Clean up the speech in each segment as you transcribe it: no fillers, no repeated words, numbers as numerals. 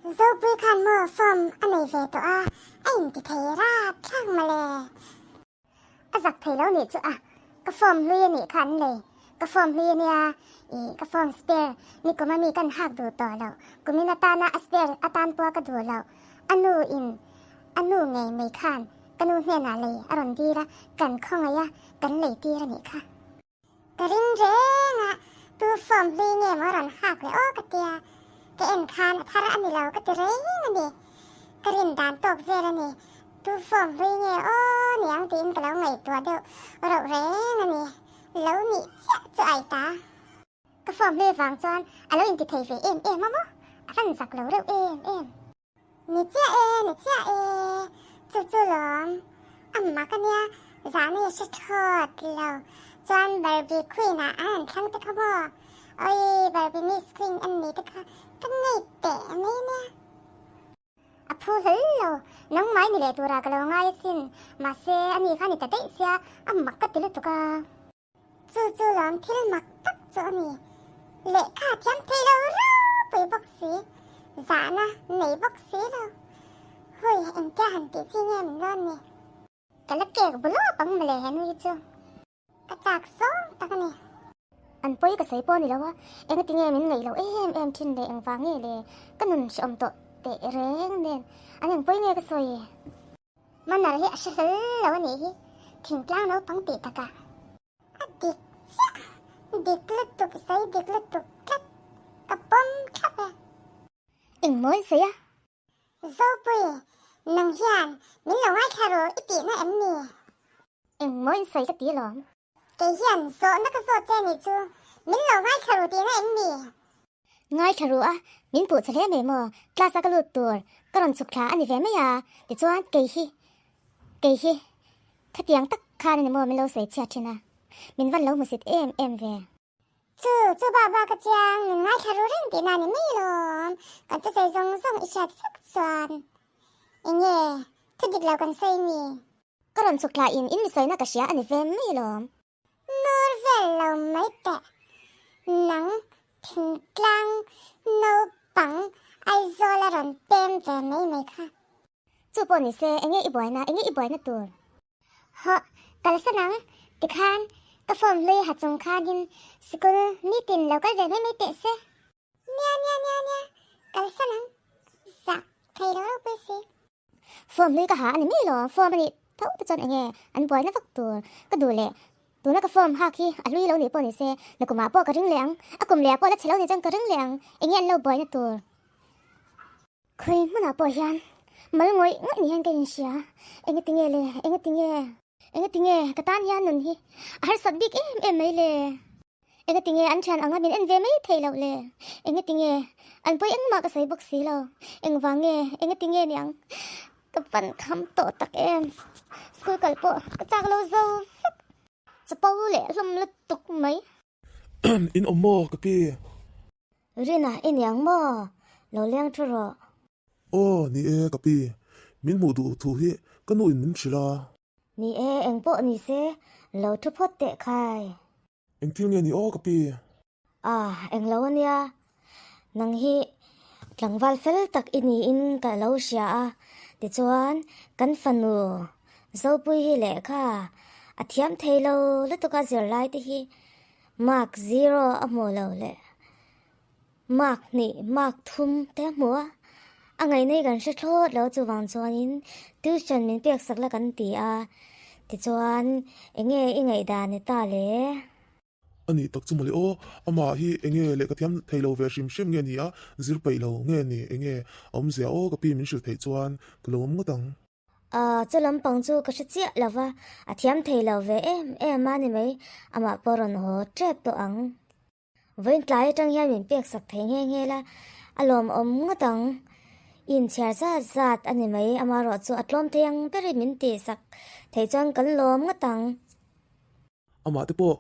Zopui khan maw form a nei ve tawh a, a inti thei rapthlak mawle. A zak thei lo nih chu a, ka form hlui a nih kha an lei, ka form hlui a nia, ih ka form spare nikum a mi kan hak duh tawh loh, kumin atana a spare atan pawha ka duh loh, a nu in a nu ngei mai khan ka nu hnenah lei a rawn dil a, kan khawngaih a, kan lei tir a nih kha. Ka ring reng a, tu form hlui nge maw rawn hak leh aw ka tia, ka en khan a thar a ni lo ka ti reng a ni. Ka rin dan tawk vel a ni, tu form hlui nge aw niang tiin ka lo ngaihtuah deuh rauh reng a ni, lo nih chiah chu ai ta. Ka form hlui vang chuan a lo inti thei ve em em a maw, a van zak lo reuh em em. Ni chiah e, ni chiah e, chu chu lawm. A mak a nia, zahna i hre thlawt lo. Chuan Barbie Queen ah an han thlang te kha maw? Awii, Barbie Miss Queen an ni te kha ka ngei teh mai nia. A phu hlawl lo, nangmah i ni leh turah ka lo ngai asin. Mahse, ani kha ni ta daih sia, a mak ka ti lutuk a. Chu chu lawm thil mak tak chu a ni. Lehkha thiam thei lo ropui bawk si, zahna nei bawk si lo. Hui, engtia han tih chi nge min dawn ni? Ka la kek bulawp ang mawle he nui chu. Ka chak sawng tak a ni. An pawi ka sawi pawh a ni lo a, engati nge min ngaih loh em em thin le engvang nge le ka nun hrehawm tawh teh reng nen an eng pawi nge ka sawi? Manner hi a hre hlel lo a nih hi, thingtlang naupang tih takah. A dik chiah, dik lutuk, sawi dik lutuk tlat, ka pawm thlap e. Eng mawi sawi a? Zopui, nang hian min lo ngaithla ru i tihna em ni? Eng mawi sawi ka ti alawm. Kei hian zawhna ka zawt che a nih chu, min lo ngaithla ru tihna em ni? Ngaithla ru a, min puh che hle mai maw, class a ka lut tur ka rawn chhuk thla a ni ve mai a, tichuan kei hi, kei hi khatiang tak khan a ni maw min lo sawi chhiat thin a, min van lo hmusit em em ve. Chu, chu bak bak ka chiang, min ngaithla ru reng tihna a ni mai lawm, kan thusawi zawng zawng i hriat vek chuan enge thudik lo kan sawi mi? Ka rawn chhuk thla in in mi sawina ka hria a ni ve mai lawm. Nur vel lo mai teh. Nang thingtlang naupang Aizawl a rawn pem ve mai mai kha. Chu pawh ni se, enge i buaina, enge i buaina tur? Hawh, kalsan ang, tikhan ka form hlui ha chung khanin sikul nitin lo kal ve mai mai teh se. Nia nia nia nia, kalsan ang, zah thei lo ropui si. Form hlui ka ha a ni mai lo, form a nih tho te chuan enge an buaina vak tur ka duh leh tuna ka form hak hi a hlui lo nih pawh ni se nakumah pawh ka ring leh ang, a kum leh ah pawh la chhe lo nih chuan ka ring leh ang, enge an lo buaina tur. Khawi hmunah pawh hian mal ngawih ngawih ni hian ka inhria, enge tinge le, enge tinge, enge tinge ka tan hian nun hi a harsat bik em em mai le. Engatinge an thian anga min en ve mai thei loh le? Engatinge an pawi engmah ka sawi bawk si lo? Engvang nge? Engatinge niang? Ka van kham tawh tak em? School kal pawh ka chak lo zo vek. Chapo leh hlawm lutuk mai. In awm maw ka pi? Rina i niang maw? Lo leng thu rawh. Aw ni e ka pi, min hmuh duh thu hi ka nu in min hrilh a. Ni e engpawh ni se, lo thu phawt teh khai. Engthil nge ni aw ka pi? Ah, englo a nia. Nang hi tlangval fel tak i niin ka lo hria a, tichuan kan fanu Zopui hi lehkha a thiam thei lo lutuk a zirlai te hi mark zero a hmuh lo leh mark hnih, mark thum te a hmu a, a ngaihna hi kan hre thlawt lo chuvang chuanin tuition min pek sak la kan ti a, tichuan enge i ngaihdan ni ta le? A nih tak chu mawle aw, amah hi enge lehkha thiam thei lo ve hrim hrim nge ni a, zir peih lo nge ni enge a awmzia aw ka pi min hrilh theih chuan ka lo awm ngawt ang. Aaa chu lampang chu ka hre chiah lo va, a thiam thei lo ve em em a ni mai, amah pawh rawn haw tep tawh ang. Vawiin tlai atang hian min pek sak thei nghe nghe la, a lawmawm ngawt ang. I inchhiar zat zat a ni mai, amaherawh chu a tlawm thei ang berin min tih sak theih chuan kan lawm ngawt ang. Amah te pawh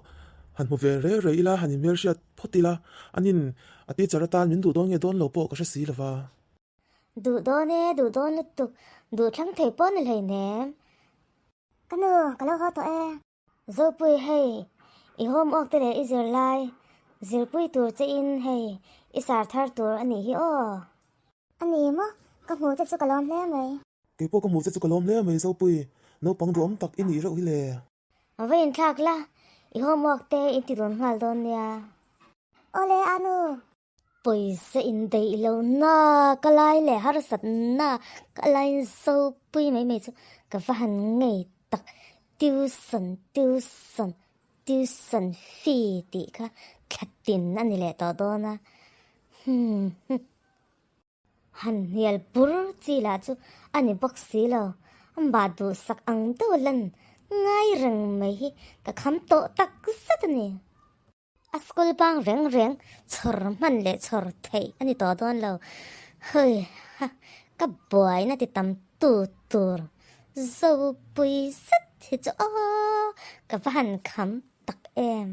han hmu ve rei rei ila, han inhmelhriat phawt ila, anin a teacher atan min duh dawn nge dawn lo pawh ka hre si lova. Duh dawn e, duh dawn lutuk, duh thlang thei pawh ni hleinem. Ka nu, ka lo haw tawh e. Zopui hei, i homework te leh i zir lai zirpui tur che in hei i sar thar tur a nih hi aw. A ni maw? Ka hmuh che chu ka lawm hle mai. Kei pawh ka hmuh che chu ka lawm hle mai Zopui, naupang duhawm tak i nih reuh hi le. A va inthlak la, i homework te in ti dawn nghal dawn nia. Awle Anu. Pawisa indaih lo na ka lai leh harsat na ka lai Zopui mai mai chu ka va han ngei tak tuition tuition tuition fee tih kha thla tin a ni leh tawh dawn a hmm. Han hnial bur chi lah chu a ni bawk si lo, amah duhsak ang deuh lan ngai reng mai hi ka kham tawh tak zet a ni. A school bang reng reng chhawr hman leh chhawr theih a ni tawh dawn lo, hei ha ka buaina ti tam tu tur zopui zet hi chu aw ka va han kham tak em.